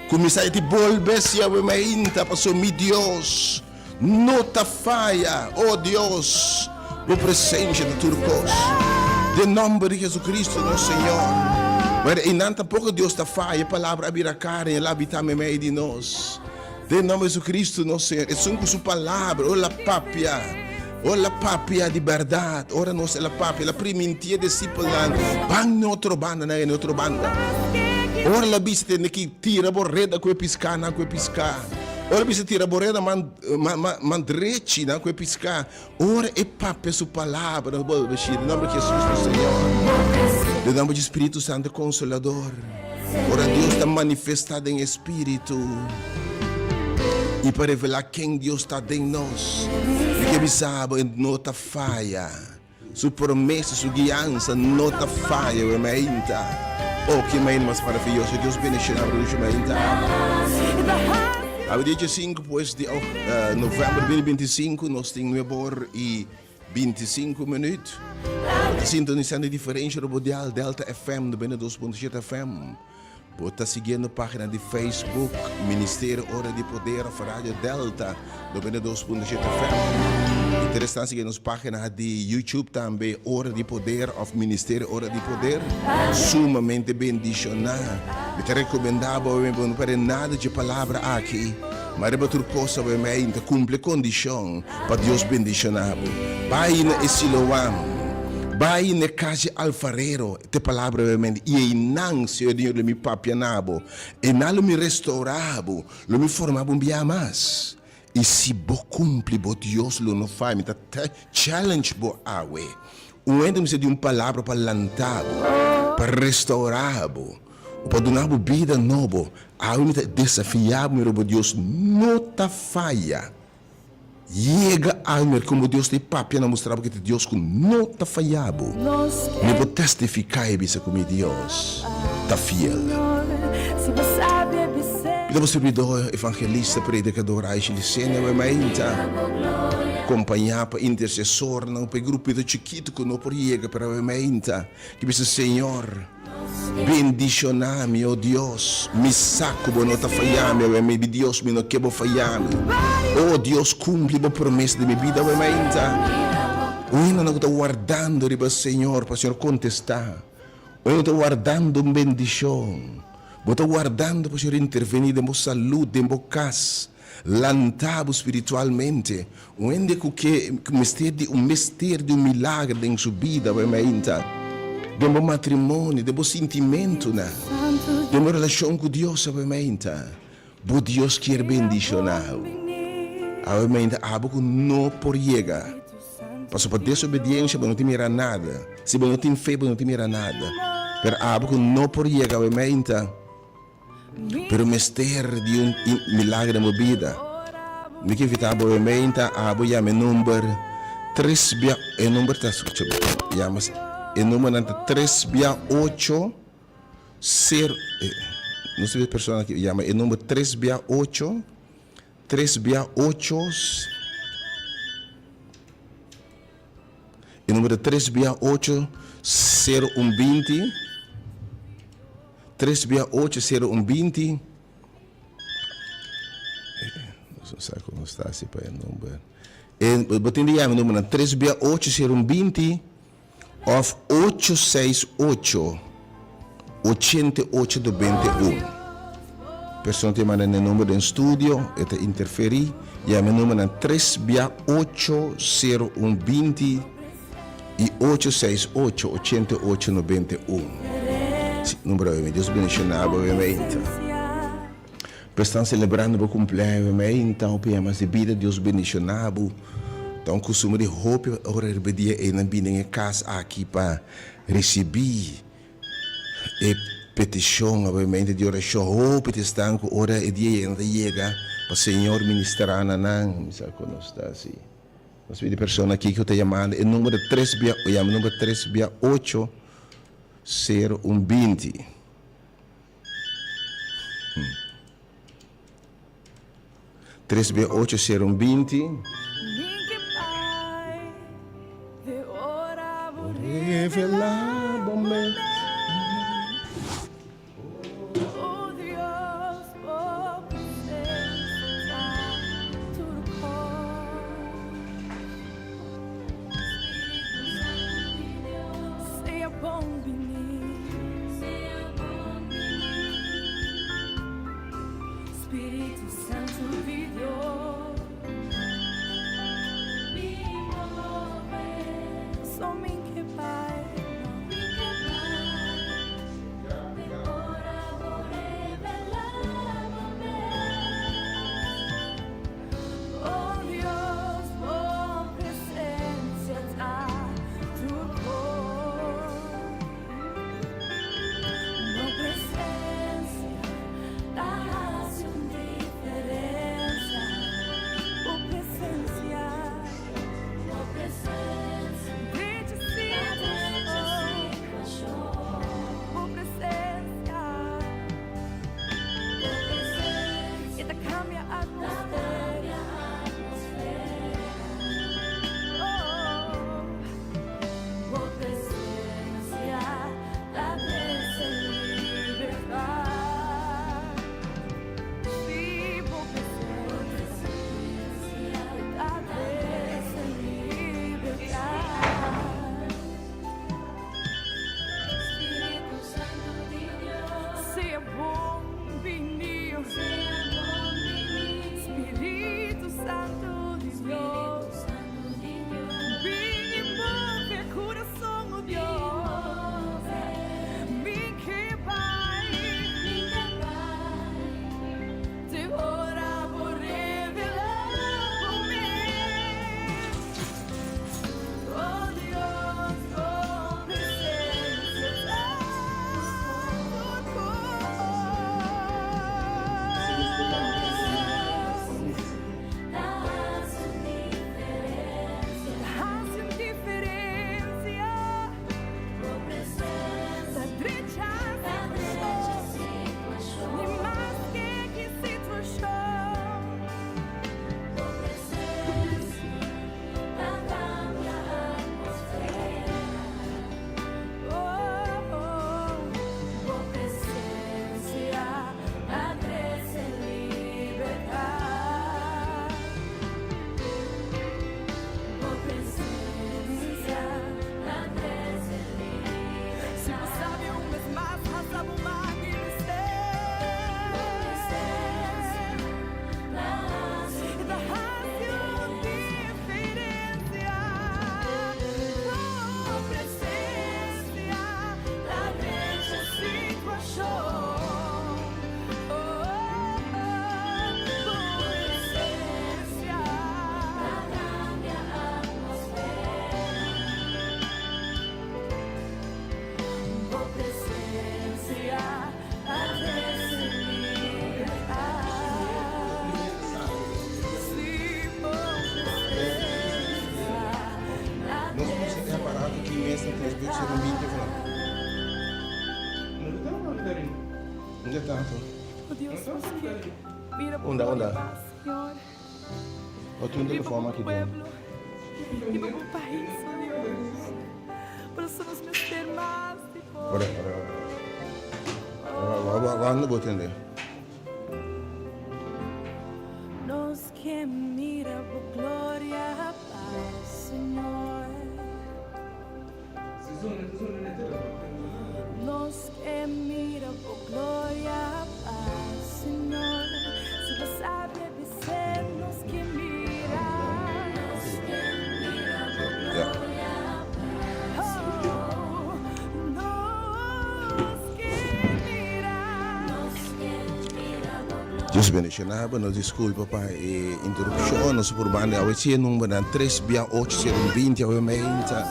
Kuminsá e ti bolbe si awe mainta, paso mi Dios no ta faya. O Dios, bo presencia ta tur kos. Den nomber di Jesucristo nos Señor. Pero einan tampoco Dios ta faya, e palabra a bira carne, el a habita meimei di nos. Den nomber di Jesucristo nos Señor, esun cu su palabra, ora el a papia, ora el a papia di berdad, ora nos el a papia, el a priminti e discipelnan, ban na otro banda, nan a na otro banda. Ora el a bisa tende ki tira bo reda cu e pisca, nan cu e pisca. Ora el a bisa tira bo reda man, man, man, man drechi, nan cu e pisca. Ora e papia su palabra, nos bolbe bishí, den nomber di Jesus nos Señor. Den nomber di Spiritu Santo Consolador. Ora Dios ta manifestá den e Spiritu i pa revelá ken Dios ta den nos. Mi ke bisa bo, e no ta faya. Su promesa, su guiansa no ta faya, we mainta. Oh, ke mainta mas maraviyoso. Dios bendiciona bo dushi mainta. Awe dia 5 pues di november 2025 nos tin nuebe or i 25 minuut. Bo ta sintonisando e diferencia robo dial Delta FM 92.7 FM. Bo ta siguiendo pagina di Facebook Ministerio Ora di Poder of Radio Delta 92.7 FM. Interesan sigui nos pagina di YouTube tambe Ora di Poder of Ministerio Ora di Poder. Sumamente bendiciona. Mi ta recomenda bo bo no perde nada dje palabra aki. Ma riba tur cos awe mei ta cumpli condicion pa Dios bendiciona bo. Bai na e Siloam. Bai na e cas dje alfarero. Te palabra obviamente, i einan, Señor Dios, lo mi papia na bo, einan lo mi restaurá bo, lo mi forma bo un bia mas. I si bo kumpli, bo Dios lo no faya. Mi ta challenge bo awe. Un hende mester di un palabra pa lanta bo, pa restaurá bo, o pa duna bo bida nobo. Awe mi ta desafiá bo, mira, bo Dios no ta faya. Yega Almer como Dios ta e papia na mustra bo ke ta Dios ku no ta faya bo. Mi por testifica i bisa ku mi Dios ta fiel. Mi ta bo sirbidor, evangelista, predicador Aisha Licenia Wemainta, compaña pa intercesornan, pa e grupito chikito ku no por yega pero Wemainta ki bisa Señor, Bendishoná mi, o Dios, mi sa ku bo no ta fayá mi, awe mi Dios, mi no ke bo fayá mi. O Dios, kumpli bo promesa den mi bida, awe mainta. Un hendenan ku ta wardando riba Señor pa Señor kontestá. Un hende ku ta wardando un bendishon. Bo ta wardando pa Señor intervení den bo salud, den bo kas. Lanta bo spiritualmente. Un hende ku ke ku mester di un mester di un milager den su bida bo mainta, den bo matrimonio, den bo sintimentunan, den bo relashon ku Dios bo mainta, bo Dios kier bendishoná bo. Awe mainta abo ku no por yega, pasobra pa desobediensha bo no tin mira nada, si bo no tin fe bo no tin mira nada, pero abo ku no por yega awe mainta, Pero mester di un milagro den bo bida. Mi ke invita bo e meinta abo yama e number tres bia e number ta skucha yama e numbernan ta tres bia ocho sero no si e persona aki yama e number tres bia ocho tres bia ocho E number ta tres bia ocho sero un binti tres bia ocho sero un binti Nos no sa kon nos ta hasi pa e number e bo tin di yama e numbernan tres bia ocho sero un binti òf ocho seis ocho 88 91. Persona ta manda ne number den studio, e ta interferí. Yama e numbernan tres bia ocho sero un binti i ocho seis ocho ochenta i ocho nobenta i un. Si, number awe mi. Dios bendishoná bo awe meinta. Bo estan selebrando bo kumpleaño awe meinta, hopi yama si bida Dios bendishoná bo. Ta un kustumber di hopi ora riba dia ei nan bini den e kas aki pa risibí E peticion obviamente di oracion hopi ta esnan cu ora e dia yega nan ta yega pa Señor ministra na nan. Mi sa cu nos ta asi. Nos pidi persona aki cu ta yamando e numero tres bia yama e numero tres bia ocho sero un binti. Tres bia ocho sero un binti. Unda ta anto? Unda, unda? Bo tin un telefon aki den. Ora, ora, ora. Wando bo tende? Dios bendiciona bo, nos disculpa pa e interrupcion, nos por banda awe si e numbernan tres bia ocho sero un binti awe meinta.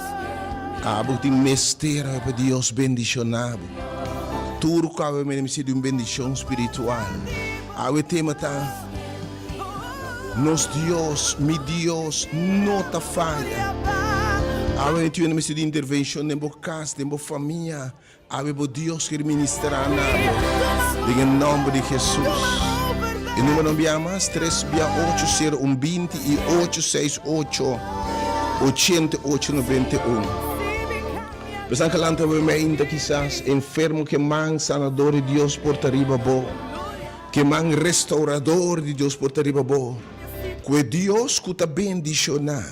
Abo tin mester awe pa Dios bendiciona bo. Tur ku awe mester mester di un bendicion spiritual. Awe tema ta Nos Dios, mi Dios no ta faya. Awe mi tin mester di intervencion den bo cas, den bo famia. Awe bo Dios kier ministra na bo den e nomber di Jesus. E numero no bia mas, tres bia ocho sero un binti i ocho seis ocho ochenta i ocho noventa i un. Besan ka lanta awe meinta kisas enfermo ke man sanador di Dios por ta riba bo, ke man restaurador di Dios por ta riba bo, ku e Dios ku ta bendishoná,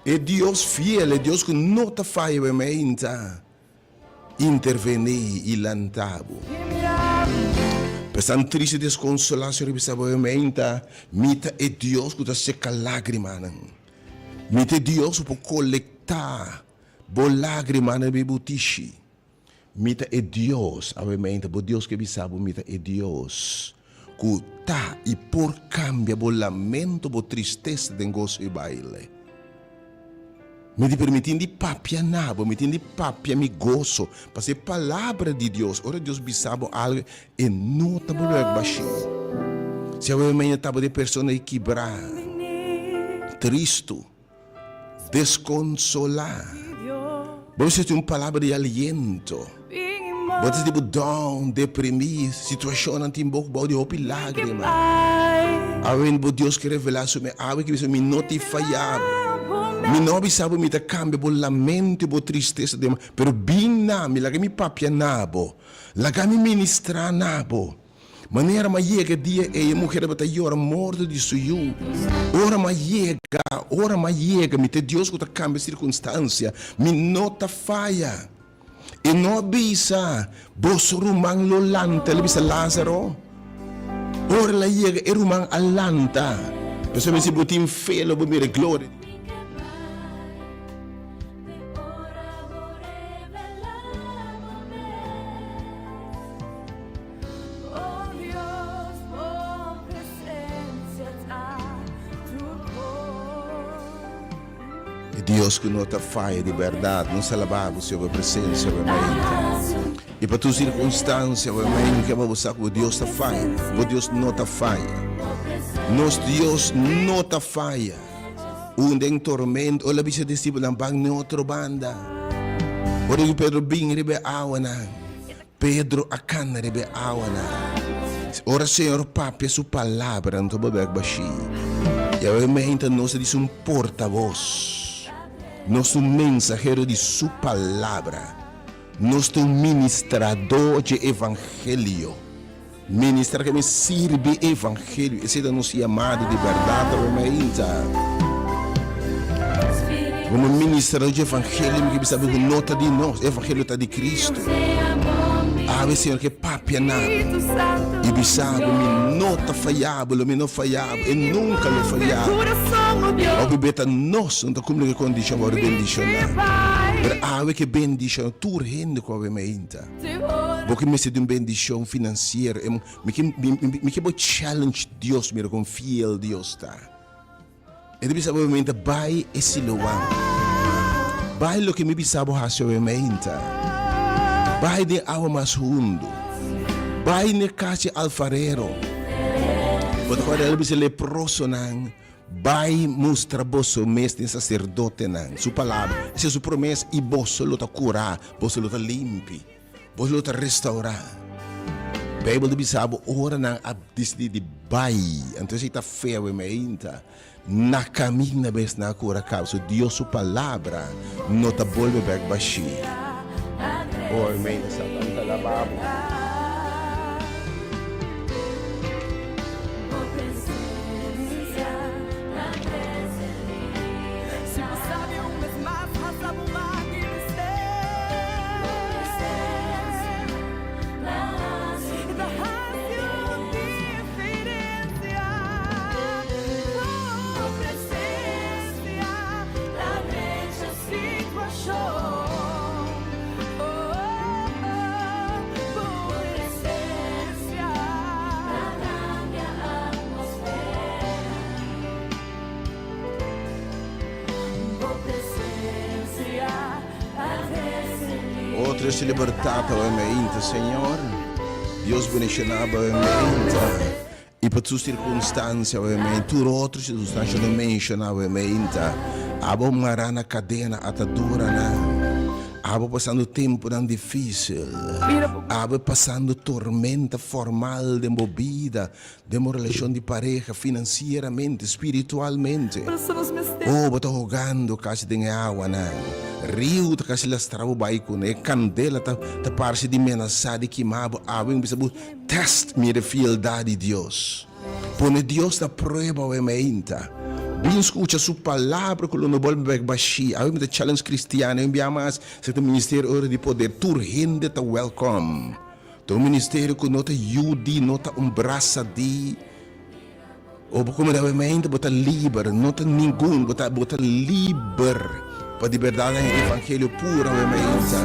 e Dios fiel, e Dios ku no ta faya awe meinta. Intervení i lanta bo. Pesan tristi deskonsolá, Señor bisa bo e meinta, Mi ta e Dios ku ta seka lágrimanan. Mi ta e Dios ku por kolektá bo lágrimanan riba e butishi. Mi ta e Dios, awe meinta, bo Dios ke bisa bo, mi ta e Dios ku ta i por kambia bo lamento, bo tristesa den goso i baile. Mi di pero mi tin di papia na bo, mi tin di papia mi goso, pasobra e palabra di Dios, ora Dios bisa bo algo, e no ta bolbe wak bashí. Si awe mañana tabata e persona ei kibrá, tristu, deskonsolá, bo mester tin un palabra di aliento. Bo ta sinti bo down, deprimí, situashonnan tin bo bou di hopi lágrima. Awe bo Dios ke revelá su mes, awe ke bisa mi no tin fayá bo. Mi no a bisa bo mi ta kambia bo lamento i bo tristesa den, pero bin na mi, laga mi papia na bo, laga mi ministrá na bo. Manera m'a yega e dia ei, e muher tabata yora morto di su yu. Ora m'a yega, ora m'a yega, mi ta e Dios ku ta kambia sirkunstansia, mi no ta faya. E no a bisa, Boso ruman lo lanta, el a bisa Lázaro. Ora el a yega, e ruman a lanta. Pasobra si bo tin fe, lo bo mira e gloria di. E Dios ku no ta faya di bèrdat, nos alabá bo, Señor, pa bo presensia bo mainta. I pa tur sirkunstansia bo mainta, ke bo sa ku bo Dios ta faya. Bo Dios no ta faya. Nos Dios no ta faya. Un den tormento, ora el a bisa e disipelnan, Ban n'e otro banda. Ora ku Pedro bin riba e awanan, Pedro a kana riba e awanan. Ora Señor papia su palabra, no ta bolbe bek bashí. I awe meinta nos ta di su un portavoz. Nos ta un mensahero di su palabra. Nos ta un ministradó dje evangelio. Ministra ke mi sirbi evangelio, esei ta nos yamado di bèrdat awe mainta. Komo ministradó di evangelio mi ke bisa bo ku no ta di nos, e evangelio ta di Kristu. Awe Señor ke papia na bo i bisa bo mi no ta faya bo, lo mi no faya bo, e nunka lo faya bo. Hopi be ta nos no ta kumpli ku e kondishon pa wòrdu bendishoná, pero awe ke bendishoná tur hende ku awe mainta. Bo ke mester di un bendicion financiero. E mi ke mi ke bo challenge Dios mira kon fiel Dios ta. E ta bisa bo meinta bai e Siloam. Bai loke mi bisa bo hasi awe meinta. Bai den awa mas hundu. Bai n'e kas di alfarero. Bo ta kòrda el a bisa leprosonan Bai mustra boso mes den saserdotenan, su palabra, esei su promesa, i boso lo ta kurá, boso lo ta limpi, boso lo ta restourá. Beibel ta bisa bo ora nan a disidí di bai, anto esei ta fe awe meinta. Na kaminda bes nan a kura kaba, so Dios su palabra no ta bolbe bek bashí. Oe meinta Satan ta laba bo. Otro es libertad awe meinta, Señor. Dios bendiciona bo awe meinta. Y pa tur circunstancia awe meinta, tur otro circunstancia no menciona awe meinta. Abo mara na cadena, atadura nan. Abo pasando temponan dificil. Abo pasando tormenta formal den bo bida. Den bo relashon di pareha, finansieramente, spiritualmente. Oh, bo ta hogando kasi den e awanan. Riu ta kasi lastra bo bai kuné. E kandela ta ta parse di menasá di kima bo. Awe mi bisa bo, tèst mira e fieldat di Dios. Pone Dios na prueba awe meinta. Bin skucha su palabra ku lo no bolbe bèk bashí. Awe mi ta challenge kristian, awe mi bia mas, esaki ta ministerio ora di poder. Tur hende ta wèlkòm. Ta un ministerio ku no ta yu di, no ta un brasa di. O bo kome dawe mente, bo ta liber, no ta ningun, bo ta, bo ta liber pa di bèrdat haña evangelio puro awe mente.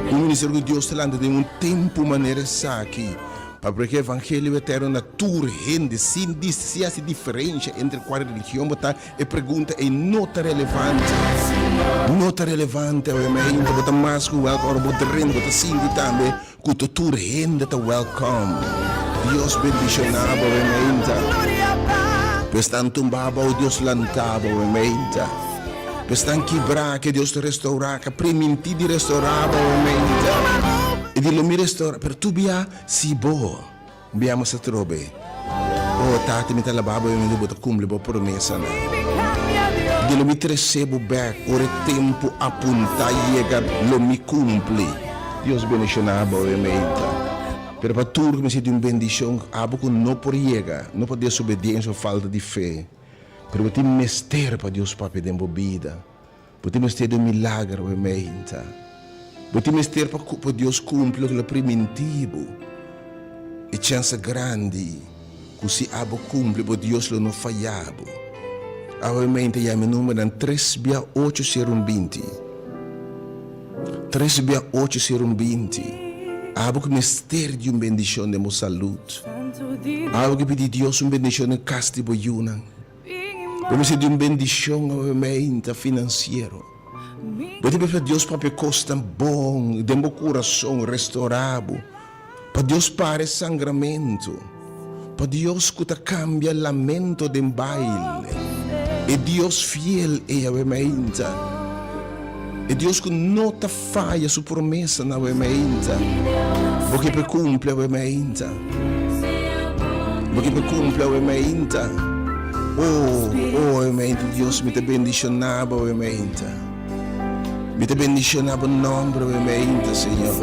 Un ministerio ku Dios ta lanta den un tempu manera esaki, pa prediká evangelio eterno na tur hende, sin di, sin hasi diferensha entre kua religion bo ta, E pregunta ei no ta relevante. No ta relevante awe mainta. Bo ta mas ku welkom. Ora bo drenta bo ta sinti tambe ku ta tur hende ta welkom. Dios bendishoná bo awe mainta. Pa esnan tumbá bou Dios lantá bo awe mainta. Pa esnan kibrá ke Dios ta restourá, ke a primintí di restourá bo awe mainta. E di lo mi restourá, pero tur bia si bo. Biamos atrobe. O Tata, mi ta alabá bo i bo ta kumpli bo promesanan. Di lo mi tresé bo bèk ora e tempu apuntá yega, lo mi kumpli. Dios bendishoná bo awe meinta. Pero pa tur ku mester di un bendishon, abo ku no por yega, no pa desobediensia o falta di fe, pero bo tin mester pa Dios papia den bo bida. Bo tin mester di un milager awe meinta. Bo tin mester pa pa Dios cumpli loke lo priminti bo. E chansa grandi cu si abo cumpli bo Dios lo no faya bo. Awe meinta yama e numbernan tres bia ocho sero un binti. Tres bia ocho sero un binti. Abo cu mester di un bendicion den bo salud. Abo cu pidi Dios un bendicion den cas di bo yunan. Bo mester di un bendicion obviamente financiero. Bo debe pa Dios papia cosnan bon den bo curason, restaura bo. Pa Dios para e sangramento. Pa Dios cu ta cambia lamento den baile. E Dios fiel ey obviamente. E Dios cu no ta faya su promesanan obviamente. Bo ke pa cumpli obviamente. Bo ke pa cumpli obviamente. Oh, oh obviamente Dios mi ta bendiciona bo obviamente. Mi ta bendiciona bo nomber obviamente Señor.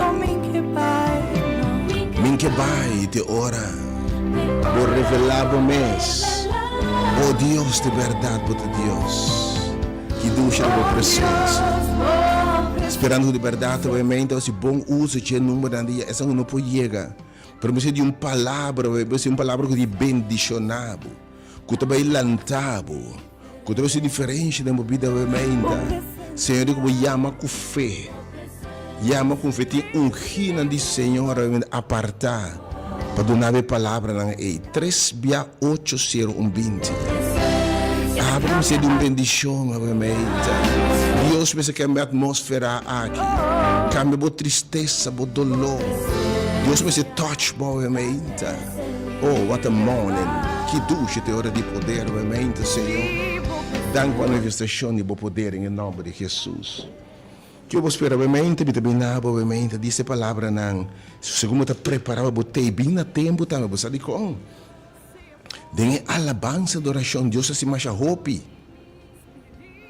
Min ke bay te ora bo revela bo mes. Oh Dios di berdad bo ta Dios. Ki dushi ta bo presensia. Sperando ku di bèrdat ta bai mente hasi bon uso dje numbernan di esnan ku no por yega. Pero mester di un palabra, mester di un palabra ku di bendishoná bo, ku ta bai lantá bo, ku ta bai hasi diferensha den bo bida bai mente. Señor di ku bo yama ku fe, yama ku fe. Tin ungínan di Señor apartá. Pa duna bo e palabranan ei, tres bia ocho sero un 20. Abo mester di un bendishon awe meinta. Dios mester kambia atmosfera aki. Kambia bo tristesa, bo doló. Dios mester touch bo awe meinta. Oh, what a morning. Ki dushi ta e ora di poder awe meinta, Señor. Danki pa manifestashon di bo poder den e nòmber di Jesus. Kiko bo spera bo mente? Mi ta bin na bo bo mente. Dice e palabranan. Segun bo ta prepara pa bo tei, bin na tempu tambe. Bo sa dikon? Den e alabansa adorashon Dios ta hasi masha hopi.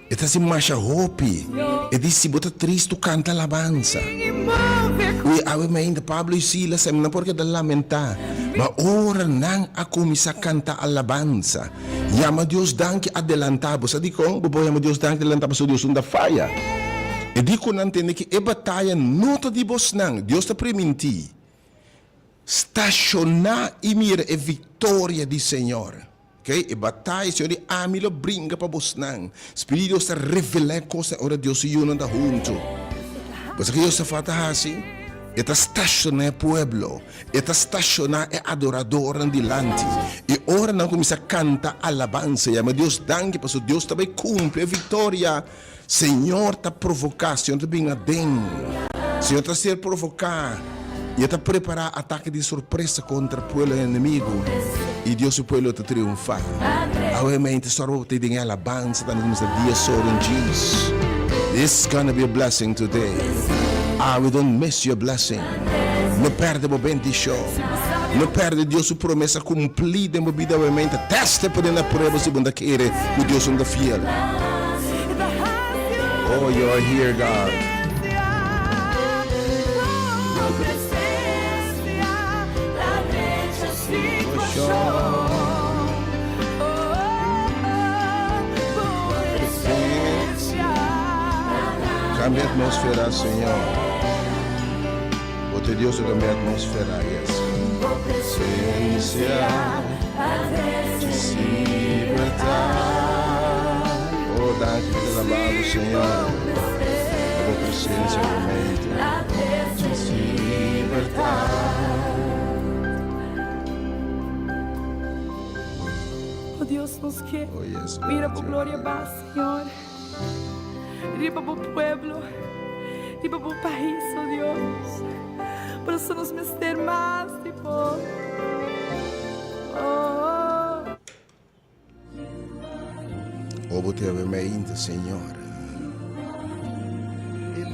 E ta hasi masha hopi. E di si bo ta tristu kanta alabansa. Ui awe mainta Pablo i Silas a nan por keda lamentá, ma ora nan a kuminsá kanta alabansa, yama Dios danki adelantá. Bo sa dikon bo por yama Dios danki adelantá? Pasobra Dios no ta faya. E di ku nan tende ku e bataya no ta di bosnan. Dios ta primintí. Stashoná i mira e viktoria di Señor. Oké, e bataya, Señor di ami lo bringa pa bosnan. Spiritu di Dios ta revelá e kosnan ora Dios su yunan ta huntu. Bo sa ke Josafat ta hasi? E ta stashoná e pueblo, e ta stashoná e adoradornan dilanti. I ora nan kuminsá kanta alabansa, yama Dios danki pasobra Dios ta bai kumpli e viktoria. Señor ta provoká, Señor ta bin aden. Señor ta ser provoká i e ta prepará atake di sorpresa kontra pueblo enemigu i Dios su pueblo ta triunfá. Awe mente sòrg pa bo ta den e alabansa tambe kuminsá dia soro en djis. This gonna be a blessing today. Awe don't miss your blessing. No pèrdè bo bendishon. No pèrdè Dios su promesa kumplí den bo bida awe mente. Tèst e pone na prueba si bo no ta kere ku Dios no ta fiel. Oh, you are here, God. Cambia atmósfera, Señor. Bo ta Dios ku cambia atmósfera, yes. Presencia. Oh, danki mi ta alabá bo, Señor, pa bo presencia den mente. Oh Dios, nos ke Oh, yes, God, mira bo you're gloria here. ba, Señor, riba bo pueblo, riba bo pais, oh Dios. Por eso nos mester mas di bo. Oh. O bo te awe mainta, Señor.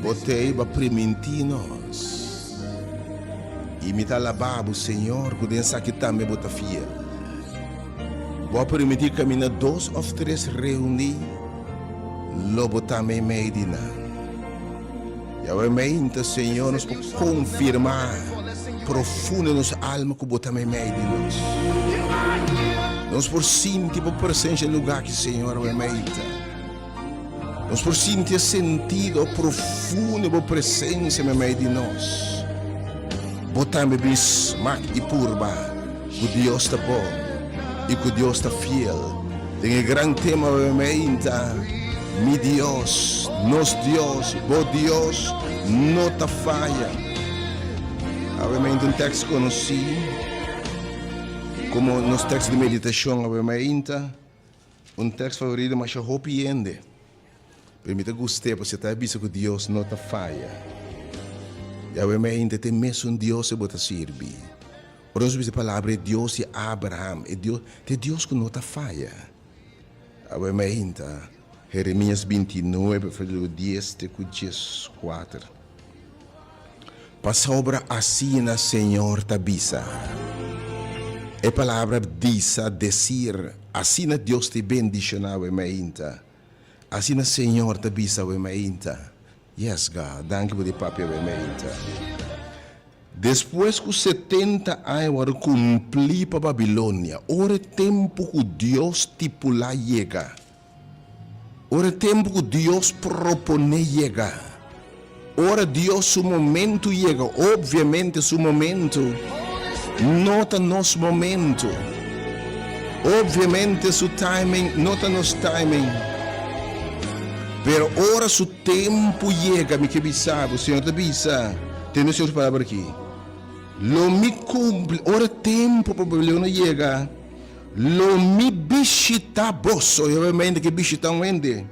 Bo te iba primintí nos. I mi ta alabá bo, Señor, ku den esaki tambe bo ta fiel. Bo a primintí kaminda dos òf tres reuní, lo bo ta meimei di nan. Yahweh mainta, Señor, nos por konfirmá profundo den nos alma ku bo ta meimei di nos. Nos por sinti bo presensia den lugá aki, Señor, awe mainta. Nos por sinti e sentido profundo di bo presensia meimei di nos. Bo tambe bin smak i purba ku Dios ta bon i ku Dios ta fiel. Den e gran tema awe mainta, Mi Dios, nos Dios, bo Dios, no ta faya. Awe mainta un tekst konosí komo nos tekst di meditashon awe mainta, un tekst favorito di masha hopi hende. Pero mi ta gust'é pasobra ta bisa ku Dios no ta faya. I awe mainta ta e mesun Dios e bo ta sirbi. Ora nos bisa e palabra e Dios di Abraham, e Dios, ta e Dios ku no ta faya. Awe mainta, Jeremias bintinuebe, versíkulo dies te ku dieskuater. Pasobra asina Señor ta bisa. E palabra bisa, desir, asina Dios ta bendishoná awe mainta. Asina Señor ta bisa awe mainta. Yes, God, danki bo di papia awe mainta. Despues ku setenta aña wòrdu kumplí pa Babilonia, ora e tempu ku Dios stipulá yega, ora e tempu ku Dios proponé yega, ora Dios su momentu yega, obviamente su momentu no ta nos momentu, obviamente su timing no ta nos timing, pero ora su Tempu yega, mi ke bisa bo, Señor ta bisa, tende Señor su palabra aki, Lo mi kumpli, ora tempu pa Babilonia yega, lo mi bishita boso, i obviamente ke bishita un hende,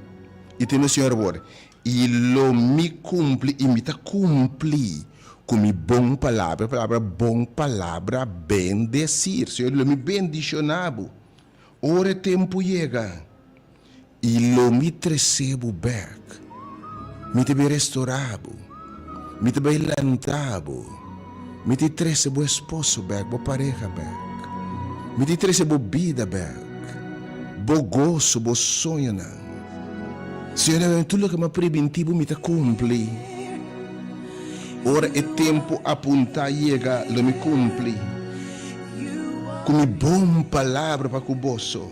i tende Señor awor, i lo mi kumpli, i mi ta kumpli ku mi bon palabra, e palabra bon palabra, bendesir, Señor di lo mi bendishona bo, ora e tempu yega. I lo mi trese bo bèk. Mi ta bai restorá bo. Mi ta bai lanta bo. Mi ta trese bo esposo bèk, bo pareha bèk. Mi ta trese bo bida bèk, bo goso, bo soñonan. Señor, tur loke mi a pribintí bo mi ta kumpli. Ora e tempu apuntá yega, lo mi kumpli ku mi bon palabra pa ku boso,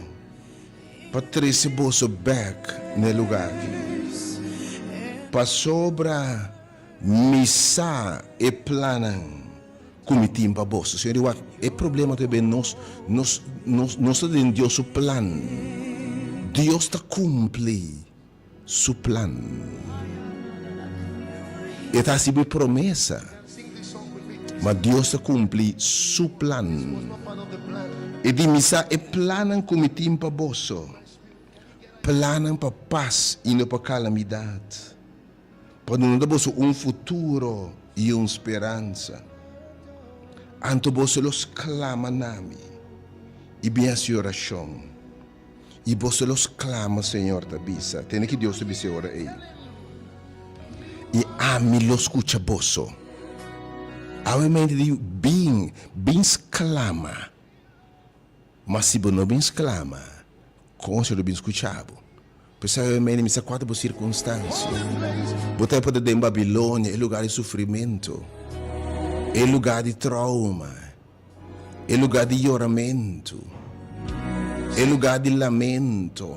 pa trese boso bèk na e lugá akí. Pasobra mi sa e plannan ku mi tin pa boso. Señor di wak, e problema ta ben nos, nos, nos, nos ta den Dios su plan. Dios ta kumpli. Su plan. E ta hasi bo promesa, ma Dios ta kumpli Su plan. E di mi sa e plannan ku mi tin pa boso, plannan pa pas i no pa kalamidat, pa duna boso un futuro i un speransa. Anto boso lo sklama na mi i bin hasi orashon. I boso lo sklama, Señor ta bisa. Tende ki Dios ta bisa e ora ei. I ami lo skucha boso. Awe mente di bin, bin sklama. Ma si bo no bin sklama, kon Señor lo bin skucha bo? P'esei awe mente mi sa kua ta bo sirkunstansia. Bo ta por ta den Babilonia, e lugar di sufrimentu, e lugar di trauma. E lugá di yoramentu, e lugá di lamento,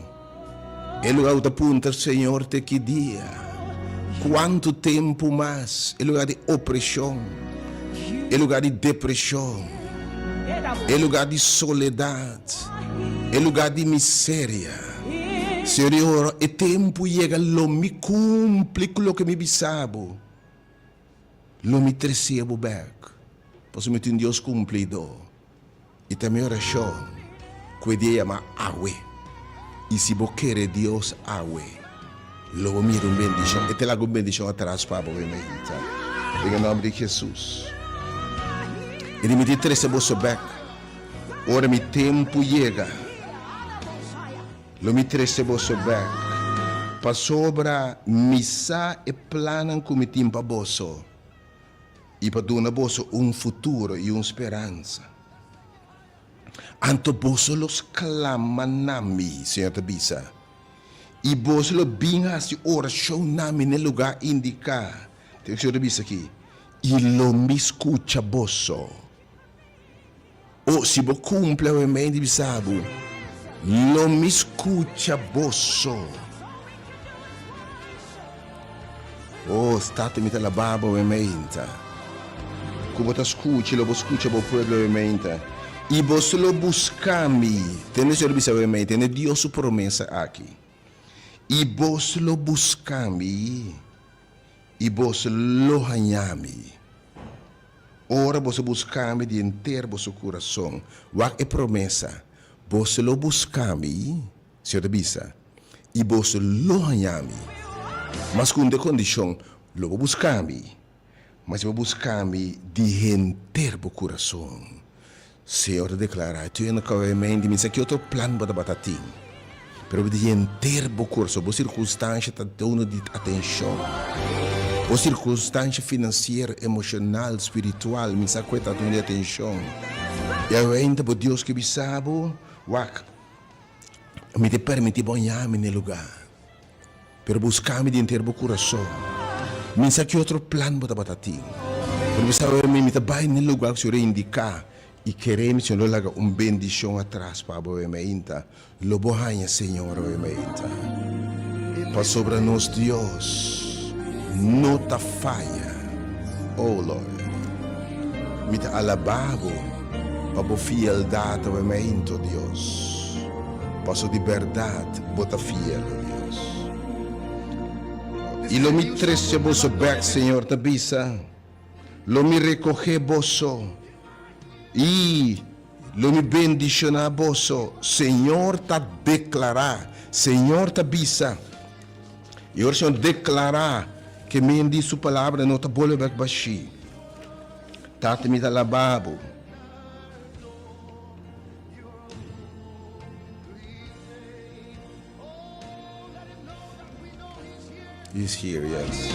e lugá ku ta puntra Señor te ki dia, kuantu tempu mas, e lugá di opreshon, e lugá di depreshon, e lugá di soledat, e lugá di miseria. Señor di ora e tempu yega lo mi kumpli ku loke mi bisa bo. Lo mi trece bo bek, pasobra mi tin Dios cumplido, y ta mi oracion cu e dia yama awe. Y si bo kere Dios awe, lo bo mira un bendicion. E ta laga un bendicion atras pa bo, mi hijita. Den e nomber di Jesus. Y di mi tin trece boso bek ora mi tempo yega. Lo mi trese boso bek, pasobra mi sa e plannan ku mi tin pa boso i pa duna boso un futuro i un speransa. Anto boso lo sklama na mi, Señor ta bisa, i boso lo bin hasi orashon na mi na e lugá indiká. Te Señor ta bisa aki, i lo mi skucha boso. O si bo kumpli awe mei di bisa bo, Lo mi skucha boso. O, Tata, mi ta laba bo awe meinta. Ku bo ta skucha, lo bo skucha bo pueblo awe meinta. I boso lo buska mi. Tende Señor bisa awe mei, tende Dios su promesa aki. I boso lo buska mi, i boso lo haña mi. Ora boso buska mi di henter boso kurason, wak e promesa, Boso lo buska mi, Señor ta bisa, i boso lo haña mi. Mas ku un kondishon, lo bo buska mi, ma si bo buska mi di henter bo kurason. Señor ta deklará, Tur hende ku a wei menti, mi sa ki otro plan bo tabata tin, pero bo di henter bo kurason, bo sirkunstansha ta duna di atenshon, bo sirkunstansha finansiero, emoshonal, spiritual, mi sa ku e ta duna di atenshon. I awenta bo Dios ke bisa bo, Wak, mi ta permití bo haña mi na e lugá. Pero buska mi di henter bo kurason. Mi sa ki otro plan bo tabata tin. Pero mi sa mi mi ta bai na e lugar ku Señor a indiká i kere mi Señor lo laga un bendishon atras pa bo meinta. Lo bo haña Señor awe meinta. Pasobra nos Dios no ta faya. Oh Lord, mi ta alabá bo pa bo fieldat awe meinta, oh Dios. Paso di bèrdat bo ta fiel, o Dios. I lo mi trese boso bèk, Señor ta bisa, lo mi rekohé boso i lo mi bendishoná boso, Señor ta deklará, Señor ta bisa. I ora Señor deklará ke men di su palabra no ta bolbe bèk bashí. Tata, mi ta alabá bo. He's here, yes.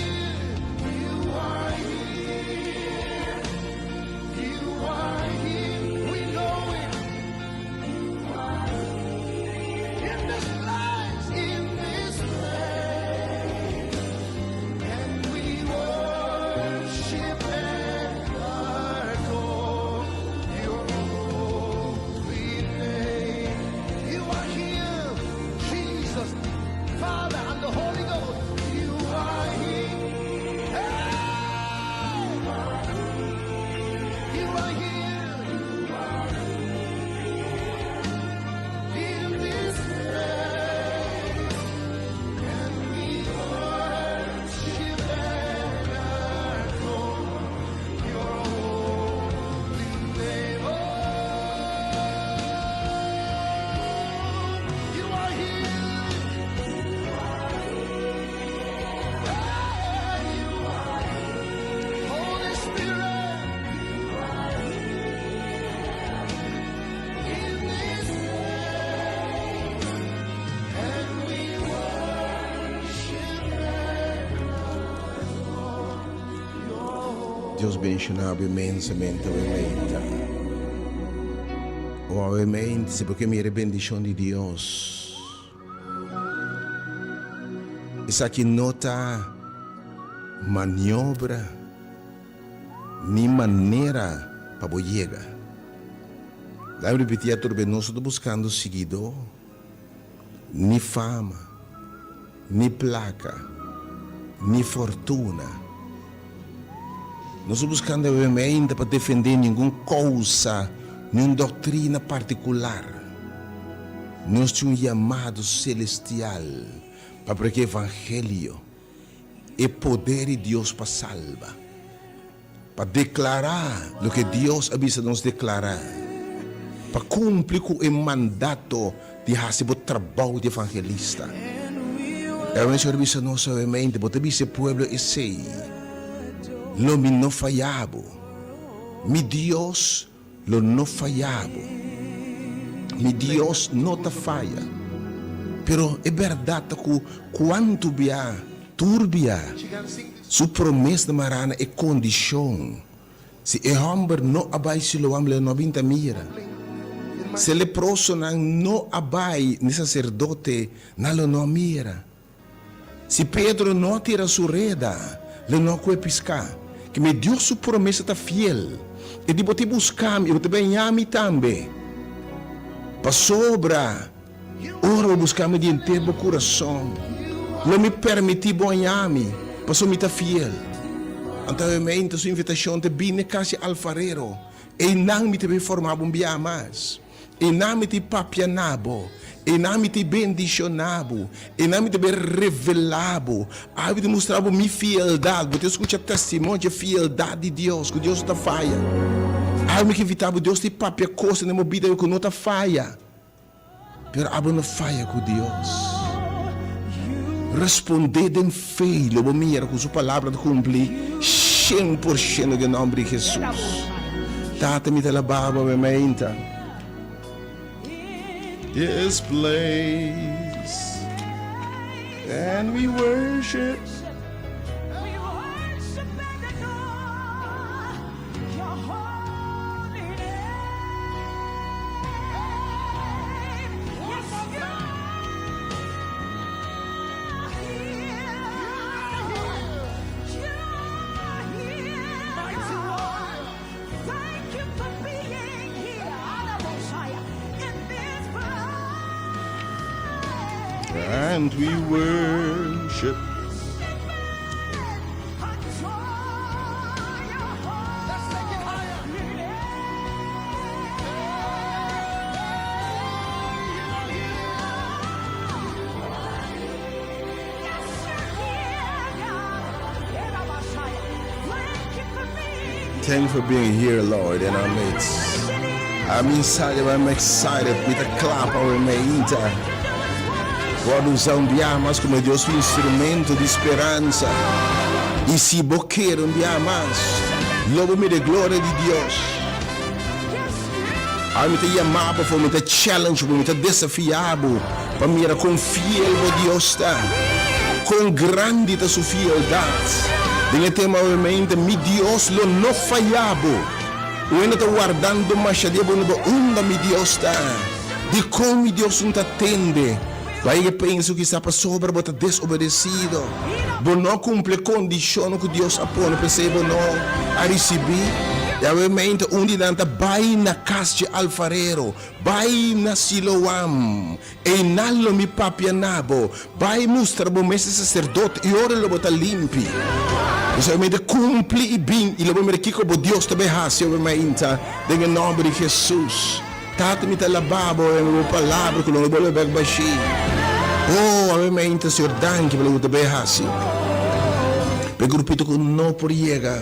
Dios bendiciona bo inmensamente awe meinta. O awe meinta si bo ke mira e bendicion di Dios. Esaki no ta maniobra ni manera pa bo yega. Laga mi ripiti atrobe, nos no ta buscando siguidor, ni fama, ni placa, ni fortuna. Nos no ta buscando awe pa defende ningun causa, ni un doctrina particular. Nos tin un yamado celestial pa predica evangelio, e poder di Dios pa salba. Pa deklará loke Dios a bisa nos deklará, pa kumpli ku e mandato di hasi bo trabou di evangelista. E awe Señor bisa nos awemente, Bo ta bisa e pueblo esei, Lo mi no faya bo. Mi Dios lo no faya bo. Mi Dios no ta faya. Pero e bèrdat ta ku kuantu bia tur bia Su promes ta mará na e kondishon, Si e hòmber no a bai Siloam, lo e no a bin ta mira. Si e leprosonan no a bai n'e saserdote, nan lo no a mira. Si Pedro no a tira su reda, lo e no a kohe piská. Keme Dios su promesa ta fiel. E di, Bo ta buska mi i bo ta baña mi tambe. Pasobra. Ora bo buska mi di henter bo kurason, lo mi permití bo haña mi, pasobra mi ta fiel. Anto awe su invitashon ta bini na kas di alfarero. Einan mi ta bin forma bo un biaha mas. Einan mi ta papia na bo. Einan mi ta bendishoná bo. Einan mi ta bin revelá bo. Awe mi ta mustra bo mi fieldat. Bo ta skucha testimonio dje fieldat di Dios, ku Dios no ta faya. Awe mi ke invitá bo, Dios ta papia kosnan den bo bida ku no ta faya. Pero abo no faya ku Dios. Respondé den fe i lo bo mira ku su palabra ta kumpli 100% den nòmber di Hesus. Tata mi ta alabá bo awe mainta. This place and we worship. And we worship. Thank you for being here, Lord, in our midst. I'm inside, I'm excited. Mi ta kla pa awe mainta. Wòrdu usa un biaha mas komo Dios su instrumento di speransa. I si bo kere un biaha mas, lo bo mira e gloria di Dios. Awe mi ta yama bo afó, mi ta challenge bo, mi ta desafia bo pa mira kon fiel bo Dios ta. Kon grandi ta su fieldat! Den e tema obviamente, Mi Dios lo no faya bo. Un hende ta wardando masha dia bo no bo unda mi Dios ta? Dikon mi Dios no ta tende? Bai ke pensa ku kisas pasobra bo ta desobedesido, bo no a kumpli e kondishonnan ku Dios a pone, p'esei bo no a risibí. I awemente un di nan ta bai na kas dje alfarero, bai na Siloam, Einan lo mi papia na bo, bai mustra bo mes e saserdote, i ora lo bo ta limpi. Bo solamente kumpli i bin, i lo bo mira kiko bo Dios ta bai hasi awe mainta, den e nòmber di Hesus. Tata, mi ta alabá bo awe bo palabra ku lo no bolbe bèk bashí. O, awe mainta, Señor, danki pa loke bo ta bai hasi. Pa e grupito ku no por yega,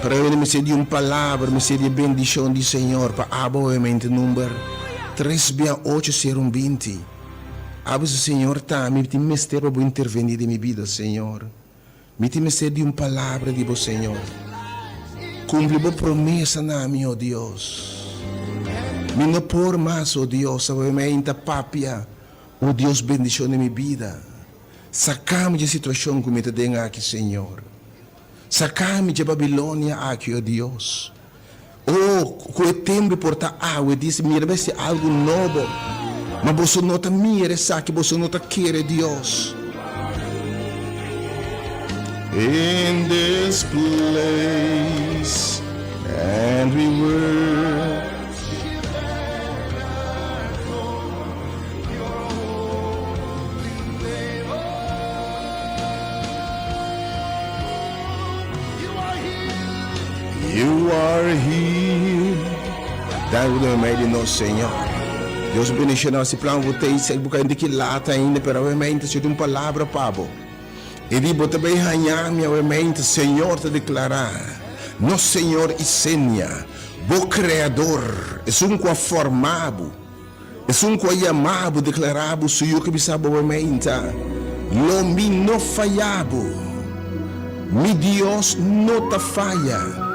pero awe mester di un palabra, mester di e bendishon di Señor pa abo awe mainta number. Tres bia ocho ser un 20. Abo si Señor ta mi tin mester pa bo interveni den mi bida Señor. Mi tin mester di un palabra di bo Señor. Cumpli bo promesa na mi oh Dios. Mi no por mas oh Dios awe mi ainda papia oh Dios bendiciona mi bida. Saca mi dje situacion cu mi ta den aki Señor. Saca mi dje Babilonia aki oh Dios. Oh, ku e tempu por ta awe, dice, mira mester algu nobo. Ma boso no ta mira esaki, boso no ta kere Dios. In this place and we worship. You are here. Danki den mei di nos Señor. Dios bendiciona si plan bo tei sek bo ka di ki lata ainda pero awe mei ta soti un palabra pa bo. E di bo ta bay haña mi awe mei ta Señor ta declara. Nos Señor y Senia, bo Creador, esun cu a forma bo. Esun ku a yama bo, deklará bo su yu ke bisa bo bo meinta, Lo mi no faya bo. Mi Dios no ta faya.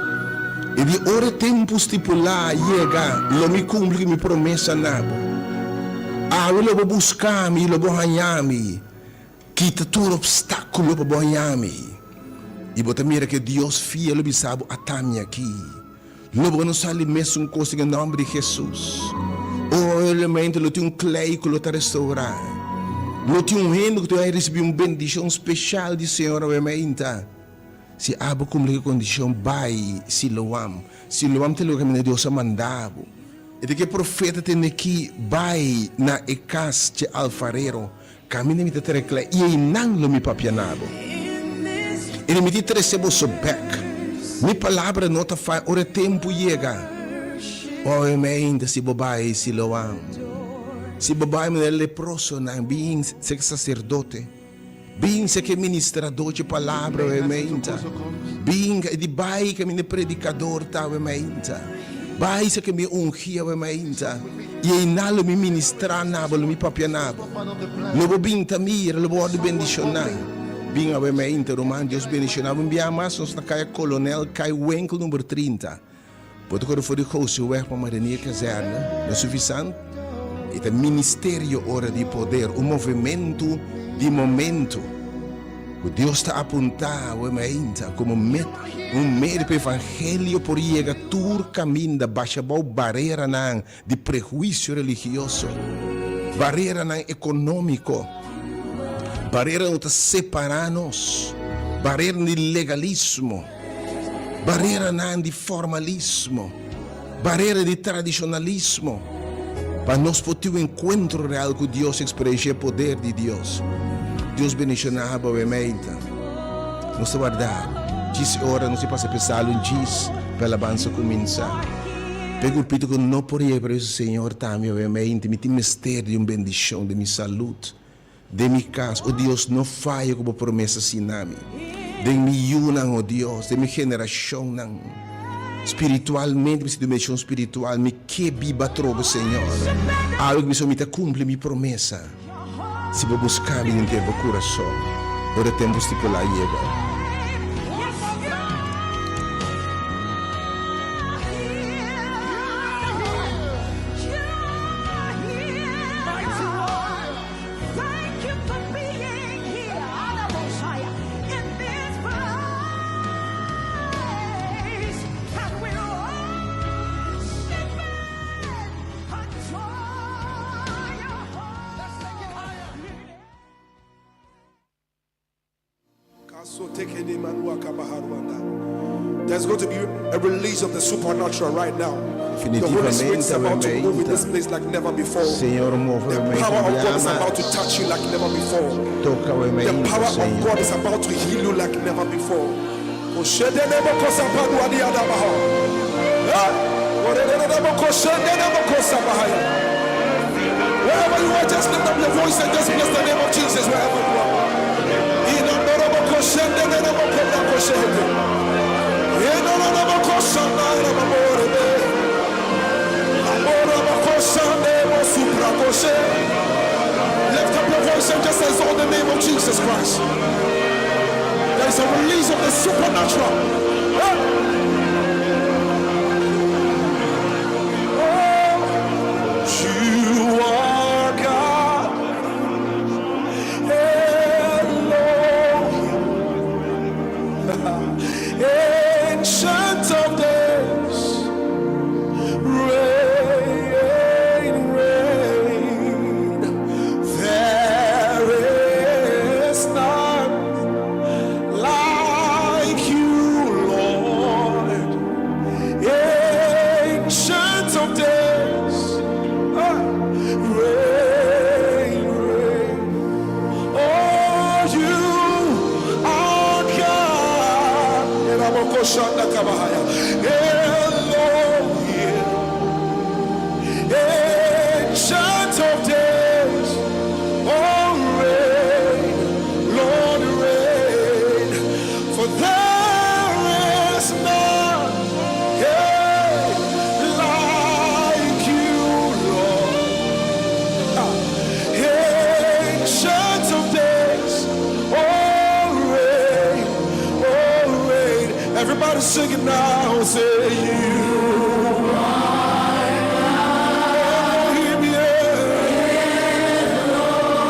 I di ora e tempu stipulá yega, lo mi kumpli ku mi promesa na bo. Awe lo bo buska mi i lo bo haña mi. Kita tur opstákulo pa bo haña mi. I bo ta mira ku e Dios fiel lo bisa bo, Ata mi aki. Lo bo no sali mesun kos den e nòmber di Hesus. O realmente lo tin un klei ku lo ta restourá. Lo tin un hende ku ta bai risibí un bendishon speshal di Señor awe mainta. Si abo kumpli ku e kondishon, bai Siloam. Siloam ta e lugar kaminda Dios a manda bo. E ta ke profeta tende ki bai na e kas dje alfarero. Kaminda mi ta trae kla i einan lo mi papia na bo. I lo mi tin trese boso bek. Mi palabra no ta faya ora e tempu yega. Oe mi ainda si bo bai Siloam, si bo bai manera leprosonan, bin seka saserdote. Bin seka e ministradó dje palabra oe mi ainda. Bin e di bai kaminda e predikador ta oe mi ainda. Bai seka mi ungi awe mainta, i einan lo mi ministrá na bo, lo mi papia na bo. Lo bo bin ta mira, lo bo wòrdu bendishoná. Bin awe mainta, ruman, Dios bendishoná bo. Un bia mas nos na Kaya Kolonel Kai Winkel number 30. Bo ta kore for di Gosiweg pa Marinier Kazerne, no sufisant? E ta ministerio ora di poder, un movementu di momentu. Ku Dios ta apuntá awe mainta komo met un medio pa evangelio por yega tur kaminda basha bou bareranan di prehuisio religioso, bareranan ekonómiko, bareranan ku ta separá nos, bareranan di legalismo, bareranan di formalismo. Barera di tradishonalismo pa nos por tin un enkuentro real ku Dios i eksperenshia e poder di Dios. Dios bendishoná bo awe meinta. Nos ta warda djis e ora nos a pasa p'e salun djis pa e alabansa kuminsá. P'e grupito ku no por yega pero bisa Señor tambe awe meinta mi tin mester di un bendishon den mi salud. Den mi kas, o Dios, no faya ku bo promesa asina mi. Den mi yunan, o Dios, den mi generashonnan. Spiritualmente, mi sinti un bendishon spiritual. Mi ke biba atrobe, Señor. Awe ku mi so mi ta kumpli mi promesa. Si bo buska mi henter bo kurason, ora e tempu stipulá yega. There's going to be a release of the supernatural right now. The Holy Spirit is Definitivamente, about to move in this awe mainta. place like never before. Señor, move The awe mainta power of God is biaha about to mas. touch you like never before. Toka awe The mainta, power of Señor. God is about to heal you like never before. Wherever you are, just lift up your voice and just bless the name of Jesus wherever you are. Lift up your voice and just exalt the name of Jesus Christ. There is a release of the supernatural. Ah! Oh, you are God. Elohim. Ancient of days. Reign, reign. There is none like you, Lord. Ancient of days. Ah, reign, reign. Oh, you are God. Elohim. Ancient of days. Oh, reign, Lord, reign. For there is none yeah, like you, Lord. Ancient of days, oh reign, oh reign. Everybody sing it now, say you. Elohim, yeah.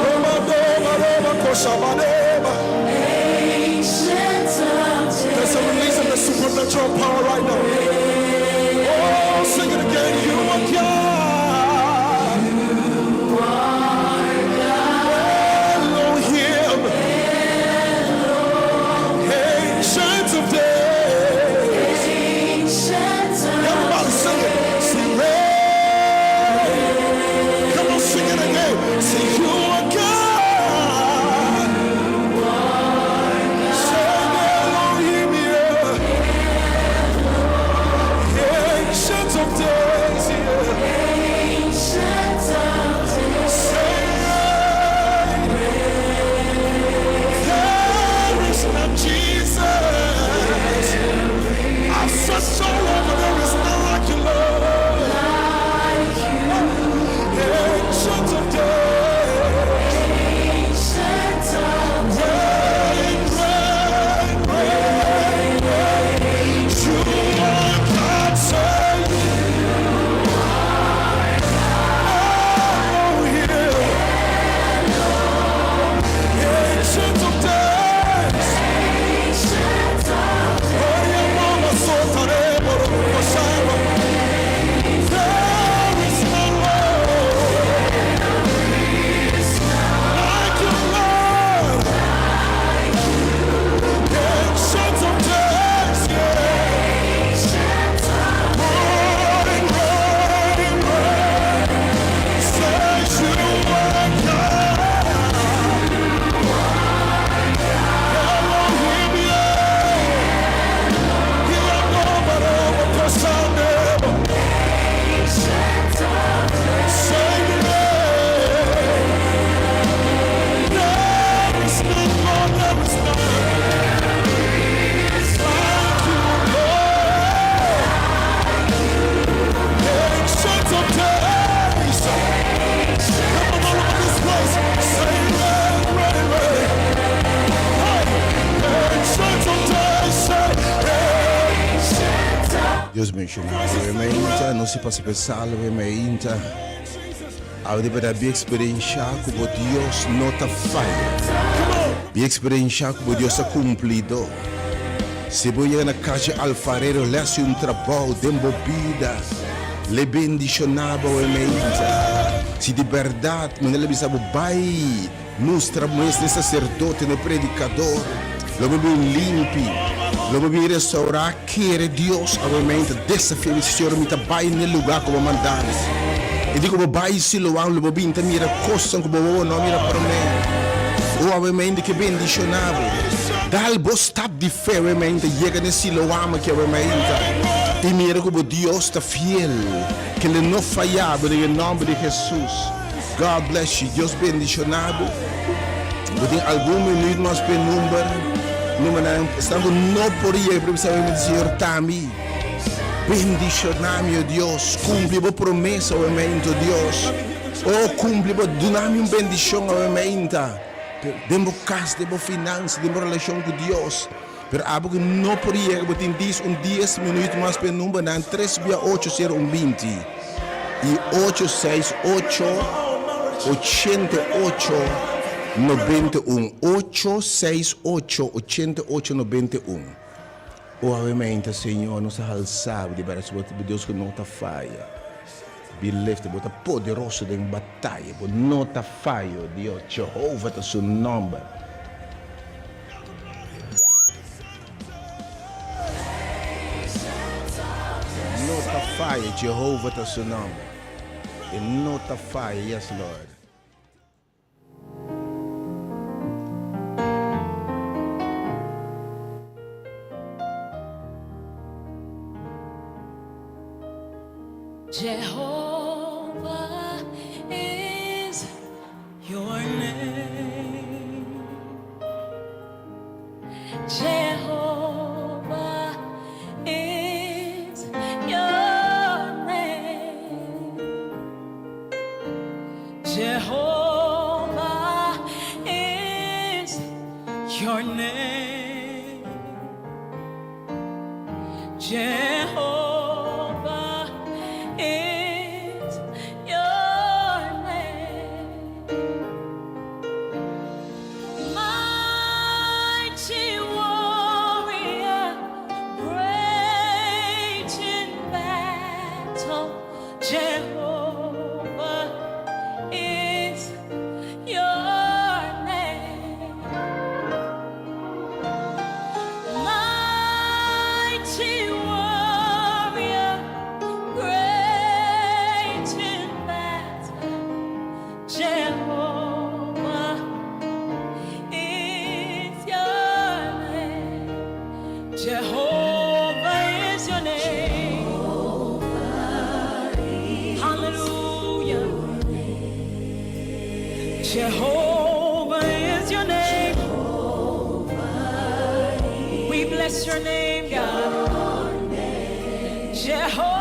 Roma, Roma, Roma, Koshabaneba. There's a release of the supernatural power right now. Oh, sing it again. You are God. Elohim. Ancient of days. Everybody sing it. Sing reign. Come on, sing it again. Say you are God. Say Elohim, yeah. Ancient of days, yeah. Say there is none Jesus. I've searched all over, there is none like you, Lord. Ancient of days. Reign, reign, reign, reign. You are God, say Elohim. Ancient of days. Oriamama sotarebo rokoshama. There is none Lord like you, Lord. Ancient of days, yeah. Reign, reign, reign. Say you are God. Elohim, yeah. Say there is none, Lord, there is none like you, Lord. Ancient of days. Come on, all over this place. Say reign, reign, reign. Hey, ancient of days, say reign. Dios bendishoná bo mainta, nos ta pasa spesial mainta. Awe di bèrdat bin eksperensiá ku bo Dios no ta faya. Come on. Bin eksperensiá ku bo Dios ta kumplido. Si bo yega na kas di alfarero, el hasi un trabou den bo bida. L'e bendishoná bo mainta. Si di bèrdat, manera el a bisa bo bai mustra bo mes na saserdote, na predikadó. Lo bo bin limpi. Lo bo bin restaurá. Kere Dios awe mainta desafia mi, Señor, mi ta bai n'e lugá ku bo manda mi. I di ku bo bai Siloam lo bo bin ta mira kosnan ku bo wowo no a mira promé. O awe mainta ke bendishoná bo. Dal bo stap di fe awe mainta, yega n'e Siloam aki awe mainta i mira ku bo Dios ta fiel, ke lo no faya bo den e nòmber di Hesus. God bless you. Dios bendishoná bo. Bo tin algun minuut mas p'e number. Numbernan esnan ku no por yega pero bisa mi Señor ta mi. Bendishoná mi, o Dios. Kumpli bo promesa awe mainta, o Dios. O kumpli bo, duna mi un bendishon awe mainta. Den bo kas, den bo finansa, den bo relashon ku Dios. Pero abo ku no por yega, bo tin dis un dies minuut mas p'e numbernan tres bia ocho sero un binti i ocho seis ocho ochenta i ocho nobenta i un, ocho seis ocho ochenta i ocho nobenta i un. O awe mainta, Señor, nos a halsa bo di bèrdad, bo ta Dios ku no ta faya. Be lifted, bo ta poderoso den bataya, bo no ta fayo, Dios, Jehovah ta su nòmber. No ta faya, Jehovah ta su nomber. E no ta faya, yes Lord. Jehovah is your name. Jehovah is your name. Jehovah is your name. Jehovah is your name. Mighty warrior, great in battle, Jehovah is your name. Mighty warrior, great in battle, Jehovah is your name. Jehovah is your name. Hallelujah. Jehovah is your name. We bless your name, God. Jehovah.